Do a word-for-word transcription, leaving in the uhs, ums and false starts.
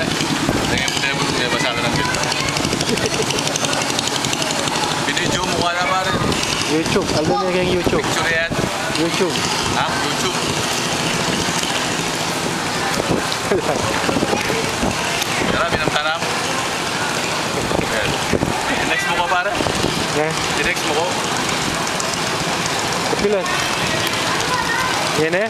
Tingin mo, tingin mo, tingin mo, basa ka ng ganun. Video mo, wala pa rin. YouTube. Aldo na kayong YouTube. Picture yan. YouTube. Ha? YouTube. Tara, binangka na ako. Ayan. Next mo ko, pare. Ha? Tinext mo ko? Kapilan? Yan eh.